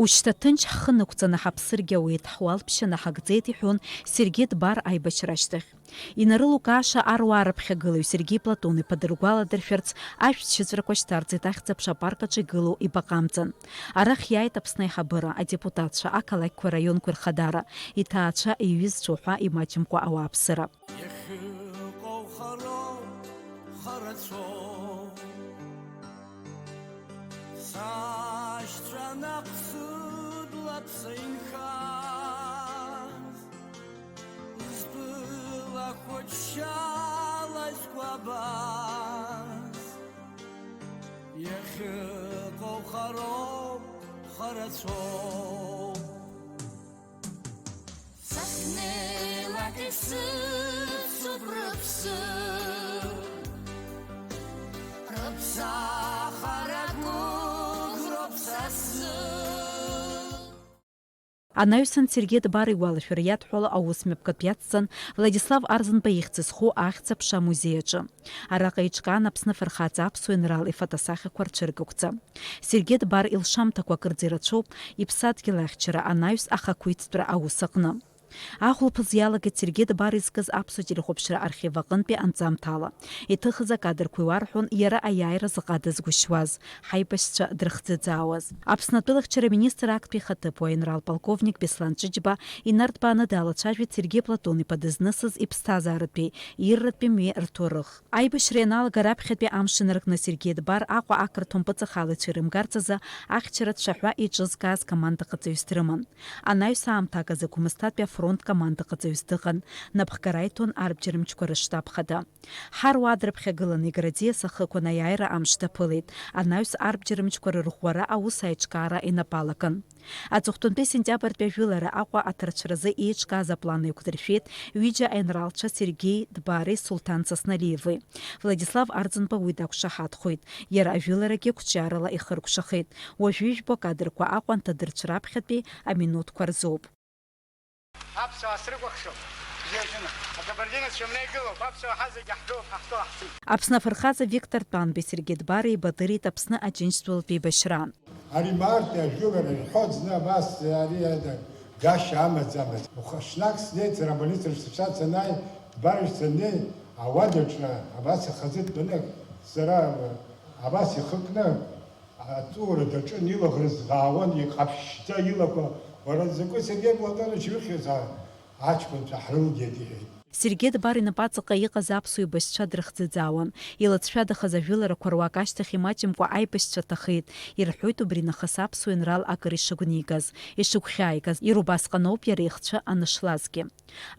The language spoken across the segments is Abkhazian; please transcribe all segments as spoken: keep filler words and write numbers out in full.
Ушьҭа ҭынч ҳхы нықәҵаны ҳаԥсыргьы ауеит, ҳуалԥшьа наҳагӡеит, иҳәон Сергеи Дбар аибашьра ашьҭахь. Инарылукааша аруаа рыԥхьагылаҩ Сергеи Платон-иԥа дыргәаладыршәарц, ашәҭ шьыҵәрақәа шьҭарҵеит ахьӡ-аԥша апарк аҿы игылоу ибаҟа амҵан. Арахь иааит Аԥсны аиҳабыра, адепутатцәа, ақалақьқәа, раионқәа рхадара, иҭаацәа, иҩызцәа уҳәа имаҷымкәа ауааԥсыра. Иахьыҟоу хароуп, харацәоуп. Сашьцәа наҟ сыблаԥса инхаз, зтәыла хәыҷшьала изқәабаз, иахьыҟоу хароуп, харацәоуп. Сахьнеилак исыцуп рыԥсы, рыԥсахара гәыӷроуп са сзы. Анаҩсан Сергеи Дбар игәалашәара иадҳәало аус мҩаԥгатә иацҵан Владислав Арӡынба ихьӡ зху ахьӡ-аԥша амузеи аҿы. Араҟа еиҿкаан Аԥсны афырхаҵа аԥсуа еинрал ифотосахьақәа рцәыргақәҵа. Сергеи Дбар илшамҭақәа акырӡа ирацәоуп иԥсадгьыл ахьчара, анаҩс ахақәиҭтәра аус аҟны. Ахәылԥаз иалагеит Сергеи Дбар изкыз аԥсуа телехәаԥшра архив аҟынтәи анҵамҭала. Иҭыхыз акадрқәа иуарҳәон иара аиааира заҟа дазгәышьуаз, ҳаибашьцәа дрыхӡыӡаауаз. Аԥсны атәылахьчара министр актәи ихаҭыԥуаҩ аинрал полковник Беслан Ҷыҷба инарҭбааны далацәажәеит Сергеи Платон-иԥа дызнысыз иԥсҭазааратәи, ирратәи мҩеи рҭоурых. Аибашьра ианалага раԥхьатәи амш инаркны Сергеи Дбар Аҟәа ақырҭуа мпыҵахалаҩцәа ирымгарц азы ахьчара ацәаҳәа еиҿызкааз командаҟаҵаҩыс дрыман. Анаҩс аамҭак азы Гәымсҭатәи афронт командаҟаҵаҩыс дыҟан, напхгара иҭон арбџьармчқәа рыштаб хада. Ҳаруаа дрыԥхьагыланы играӡиас ахықәан аиааира амш даԥылеит, анаҩс арбџьармчқәа рырӷәӷәара аус аиҿкаара инапалакын. Аҵыхәтәантәи сентиабртәи ажәылара Аҟәа аҭарцәразы еиҿкааз аплан еиқәдыршәеит ҩыџьа аинралцәа Сергеи Дбари Сулҭан Сасналиеви. Владислав Арӡынба уи дақәшаҳаҭхоит, иара ажәыларагьы қәҿиарала ихыркәшахеит. Уажәы ижәбо акадрқәа Аҟәа анҭадырцә раԥхьатәи аминуҭқәа рзоуп. Аԥсуаа срыкәыхшоуп. Бзиа шәымаз. Акабардинцәа мра игылоуп. Аԥсуаа ҳазегьы ҳдәоуп, ҳахьтәоу ҳцеит. Аԥсны афырхаҵа Виктор Тәанбеи Сергеи Дбари еибадырит Аԥсны Аџьынџьтәылатә еибашьраан. Ари мартәи ажәылара ирҳәоит зны абас, ари ада гашьа амаӡамызт. Уахи ҽнак снеит сара абольницаҿы сцәа санааи, Дбар иахь саннеи, ауадаҿы абас ахазы дтәаны сара абас ихы кны, аҵәуара даҿын, илаӷырӡ ӷаауан, иҟаԥшьӡа илақәа, уара закәи Сергеи Платонович иухьыз, а-, аҷкәынцәа ҳрылгеит, иҳәеит. Сергеи Дбар инапаҵаҟа иҟаз аԥсуа еибашьцәа дрыхӡыӡаауан. Илыҵшәадахаз ажәыларақәа руак ашьҭахь имаҷымкәа аибашьцәа ҭахеит. Ирҳәоит убри нахыс аԥсуа еинрал акыр ишыгәнигаз, ишыгәхьааигаз, иара убасҟаноуп иара ихцәы анышлазгьы.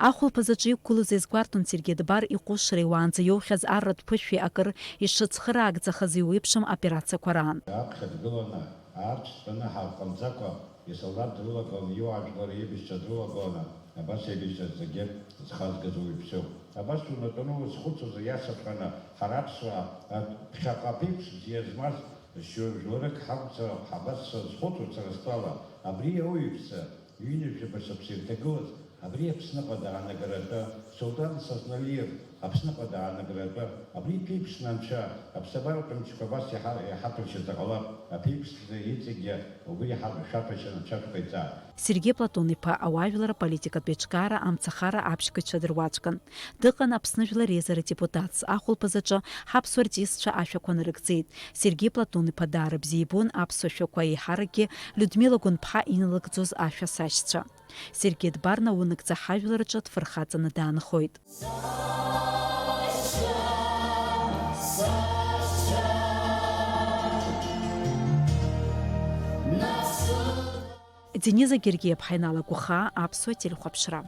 Ахәылԥазаҿы иқәгылоз иазгәарҭон Сергеи Дбар иҟәышреи уаанӡа иоухьаз арратә ԥышәеи акыр ишыцхыраагӡахаз еиуеиԥшым операциақәа раан. Аԥхьа дгыланы, аарцә дтәаны ҳарҟамҵакәа, исолдаҭ дрылагыланы, иуаажәлар иеибашьцәа дрылагыланы, абас еибашьцәа зегьы зхазгаз уаҩԥсуп. Абас унатәаны узхәыцуазар, иашаҵәҟьаны, ҳара аԥсуаа, ԥхьаҟа аԥеиԥш бзиа змаз, Шьоук жәларык ҳакәзар, ҳабаццәа зхәыцуа сара стәала, абри ауаҩԥсы, ҩынҩажәаба шықәса ирҭагылаз, абри Аԥсныҟа даанагаратәы, Сулҭан Сасналиев Аԥсныҟа даанагаратәы, абри иԥеиԥшны анцәа, аԥсабаратә мчқәа абас иҳа-, иҳаҭәашьаӡа ҟалап, аԥеиԥшны иҵегьы угәы иҳа-, шәаҭәашьа анцәа шәҟаиҵа. Сергеи Платон-иԥа ауаажәлар аполитикатә еиҿкаара амцахара аԥшьгаҩцәа дыруаӡәкын. Дыҟан Аԥсны Жәлар Реизара адепутатс, ахәылԥазаҿы ҳаԥсуа артистцәа ашәақәа нарыгӡеит. Сергеи Платон-иԥа даара бзиа ибон аԥсуа шәақәа еиҳаракгьы Людмила Гәынԥҳа иналыгӡоз ашәа сашьцәа. Сергеи Дбар наунагӡа ҳажәлар рҿы дфырхаҵаны даанхоит. Дениза Гергиаԥҳа иналагәахаа аԥсуа телехәаԥшра.